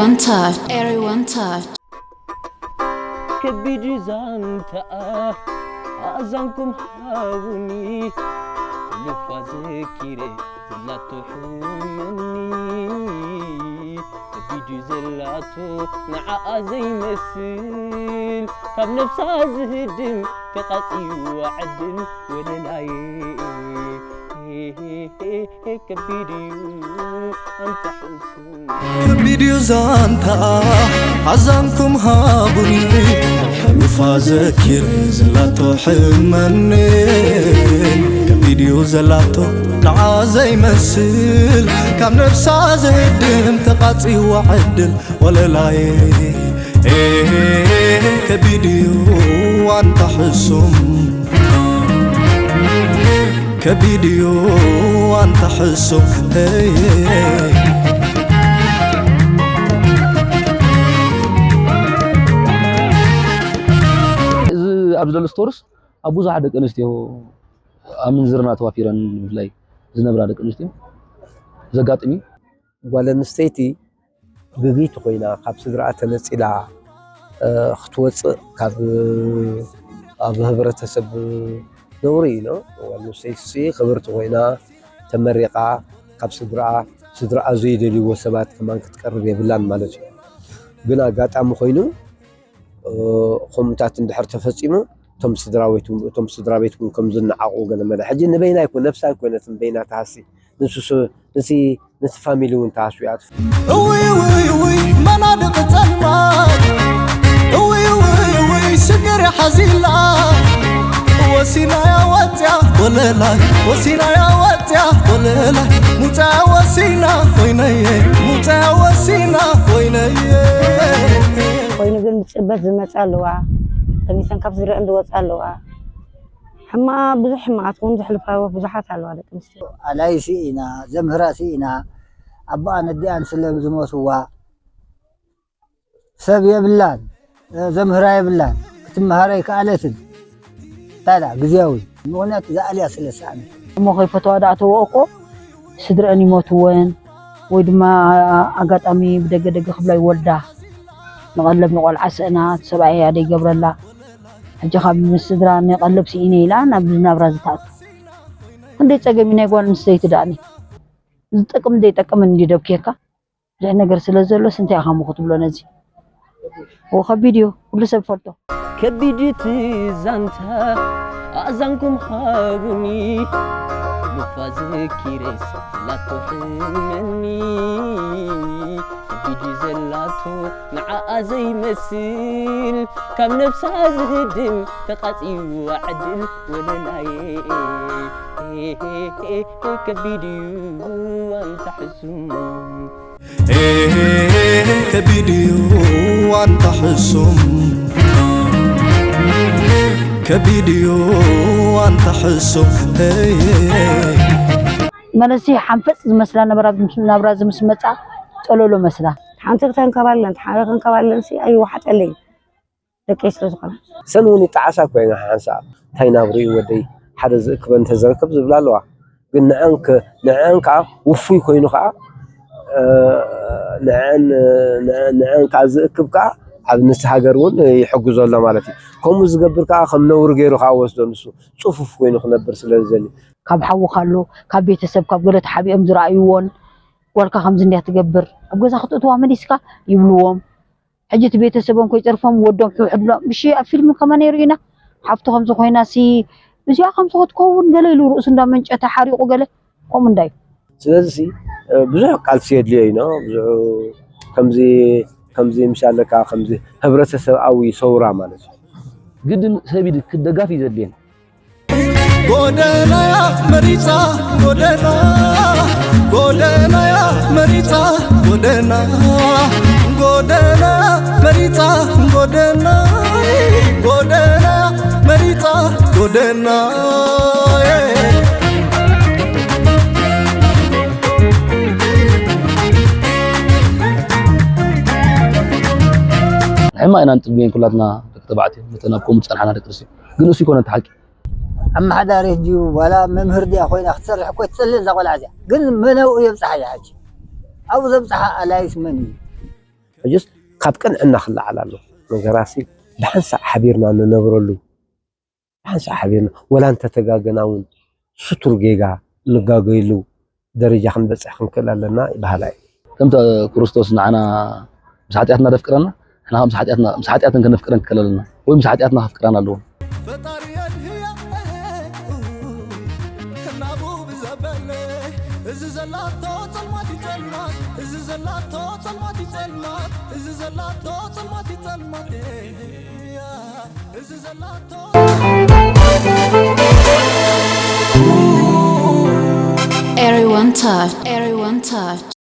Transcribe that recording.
One touch, everyone touch. ከቢድ ዛንታኣ ኣእዛንኩም ሃቡኒ፣ ሕሉፋ ዘኪረ ዘላቶ ሕመኒ። ከቢድ እዩ ዘላቶ ንዓኣ ዘይመስል፣ ካብ ነብሳ ዝህድም ተቓጺዋ ዕድል ወለላይ። ከቢድ እዩ ኣንታ ሕሱም። ከቢድ እዩ ዛንታ ኣዛንኩም ሃቡኒ፣ ሕሉፋ ዘኪረ ዘላቶ ሕመኒ። ከቢድ እዩ ዘላቶ ንዓ ዘይመስል፣ ካብ ነብሳ ዘህድም ተቓጺዋ ዕድል ወለላይ። ከቢድ እዩ ኣንታ ሕሱም፣ ከቢድ እዩ ኣንታ ሕሱም። እዚ ኣብ ዘሎ ስቶርስ ኣብ ብዙሓት ደቂ ኣንስትዮ ኣብ ምንዝርና ተዋፊረን፣ ብፍላይ ዝነብራ ደቂ ኣንስትዮ ዘጋጥም እዩ። ጓል ኣንስተይቲ ብብይቲ ኮይና ካብ ስድራኣ ተነፂላ ክትወፅእ ካብ ኣብ ህብረተሰብ ነውሪ እዩ። ጓል ኣንስተይቲ ክብርቲ ኮይና ተመሪቓ ካብ ስድራኣ ስድራኣ ዘይደልይዎ ሰባት ከማን ክትቀርብ የብላን ማለት እዩ። ግን ኣጋጣሚ ኮይኑ ከምኡታት እንድሕር ተፈፂሙ እቶም ስድራ ቤት እቶም ስድራ ቤት እውን ከም ዝነዓቑ ገለ መለ ሕጂ ንበይና ይኮን ነብሳ ይኮነትን በይና ተሃሲ ንሱስ ነቲ ነቲ ፋሚሊ እውን ተሃስዩ ኣጥፍ እውይ እውይ እውይ መናድቕ ጸልማት እውይ እውይ እውይ ሽግር ሓዚላ ወሲናያ ወፅያ ወለላይ ወሲናያ ወፅያ ወለላይ ሙፃያ ወሲና ኮይነየ ሙፃያ ወሲና ኮይነየ ኮይኑ ግን ብፅበት ዝመፃ ኣለዋ ጠኒሰን ካብ ዝርአን ዝወፃ ኣለዋ ሕማ ብዙሕ ሕማቃት እውን ዘሕልፋ ብዙሓት ኣለዋ ደቂ ኣንስትዮ ኣላይሲ ኢና ዘምህራሲ ኢና ኣቦኣን ኣዲኣን ስለ ዝሞትዋ ሰብ የብላን ዘምህራ የብላን ክትመሃር ኣይከኣለትን ታዳ ግዜያዊ ምክንያት ዝኣልያ ስለ ሰኣነት እሞ ከይፈተዋ ደኣ ተወእኮ ስድረአን ይሞትወን ወይ ድማ ኣጋጣሚ ብደገ ደገ ክብላ ይወልዳ ንቐለብ ንቆልዓ ስእና እቲ ሰብኣይ እያ ደይገብረላ ሕጂ ካብ ምስ ስድራ ንቐለብ ስኢነ ኢላ ናብ ናብራ ዝተኣቱ ክንደይ ፀገም እዩ ናይ ጓል ኣንስተይቲ ደኣኒ ዝጠቅም ዘይጠቅምን እንዲ ደብኬካ ብዙሕ ነገር ስለ ዘሎስ እንታይ ኢኻ እሞ ክትብሎ ነዚ እዎ ከቢድ እዩ ኩሉ ሰብ ፈልጦ ከቢድ እቲ ዛንታ ኣእዛንኩም ሃቡኒ ብፋ ዘኪረስ ላቶ ሕመኒ ከቢድ እዩ ዘላቶ ንዓኣ ዘይመስል ካብ ነብሳ ዝህድም ተቃጺዋ ዕድል ወለላየ ከቢድ እዩ ኣንታ ሕሱም ከቢድ እዩ ኣንታ ሕሱም ከቢድ እዩ ኣንታ ሕሱም መለሲ ሓንፈፅ ዝመስላ ናብራ ዝምስ መፃ ፀለሎ መስላ ሓንቲ ክተንከባለን ሓደ ከንከባለን ኣይወሓጠለይ ደቀይ ስለ ዝኾና ሰን እውን ይጠዓሳ እኮ ኢና ሓንሳእ እንታይ ናብርኡ ወደይ ሓደ ዝእክበን ተዘረክብ ዝብላ ኣለዋ ግን ንዐን ከ ንዐን ከዓ ውፉይ ኮይኑ ከዓ ንዐን ንዐን ከዓ ዝእክብ ከዓ ኣብ ንስ ሃገር እውን ይሕግዞ ኣሎ ማለት እዩ ከምኡ ዝገብር ከዓ ከም ነውሪ ገይሩ ከዓ ወስዶ ንሱ ፅፉፍ ኮይኑ ክነብር ስለ ዝደሊ ካብ ሓዊ ካሎ ካብ ቤተሰብ ካብ ገለ ተሓቢኦም ዝረኣይዎን ጓልካ ከምዚ እንድያ ትገብር ኣብ ገዛ ክትእትዋ መሊስካ ይብልዎም ሕጂ እቲ ቤተሰቦም ከይፀርፎም ወዶም ሕውሕድ ብሎም እሺ ኣብ ፊልም ከማ ነይሩ ኢና ሓፍቱ ከምዚ ኮይና ሲ እዚኣ ከምዚ ክትከውን ገለ ኢሉ ርእሱ እንዳመንጨተ ሓሪቑ ገለ ከምኡ እንዳዩ ስለዚ ብዙሕ ቃልሲ የድልዮ እዩ ብዙሕ ከምዚ ከምዚ ምሻለካ ከምዚ ህብረተሰብኣዊ ሰውራ ማለት እዩ ግድን ሰብ ደጋፊ ዘድልየን ጎደናያ መሪጻ ጎደና ጎደናያ መሪጻ ጎደና ጎደና መሪጻ ጎደና ጎደና መሪጻ ጎደና ሕማ ኢና ንጥብየን ኩላትና ደቂ ተባዕትዮ ነተን ኣብ ከምኡ ዝፀንሓና ደቂ ኣንስትዮ ግን እሱ ይኮነ እቲ ሓቂ ኣመሓዳሪት ድዩ ዋላ መምህር ድያ ኮይና ክትሰርሕ እኮ ትፀልእ እዛ ቆልዓ እዚኣ ግን መነው የብፅሓ እያ ሕጂ ኣብኡ ዘብፅሓ ኣላይስ መን እዩ ሕጅስ ካብ ቅንዕና ክለዓል ኣሎ። ነገራሲ ብሓንሳእ ሓቢርና ንነብረሉ፣ ብሓንሳእ ሓቢርና ወላ እንተተጋገና እውን ስቱር ጌጋ ንጋገይሉ ደረጃ ክንበፅሕ ክንክእል ኣለና ይበሃላ እዩ። ከምቲ ክርስቶስ ንዓና ምስ ሓጢኣትና ደፍቅረና፣ ንሕና ምስ ሓጢኣትና ምስ ሓጢኣትን ከነፍቅረን ክከለለና ወይ ምስ ሓጢኣትና ከፍቅራን ኣለዎ። ፈጣሪ የድህያ እናቡ ብዘበለ እዚ ዘላቶ ጸልማት ይጸልማት እዚ ዘላቶ ጸልማት ይጸልማት እዚ ዘላቶ ጸልማት ይጸልማት እዚ ዘላቶ Everyone touch, everyone touch.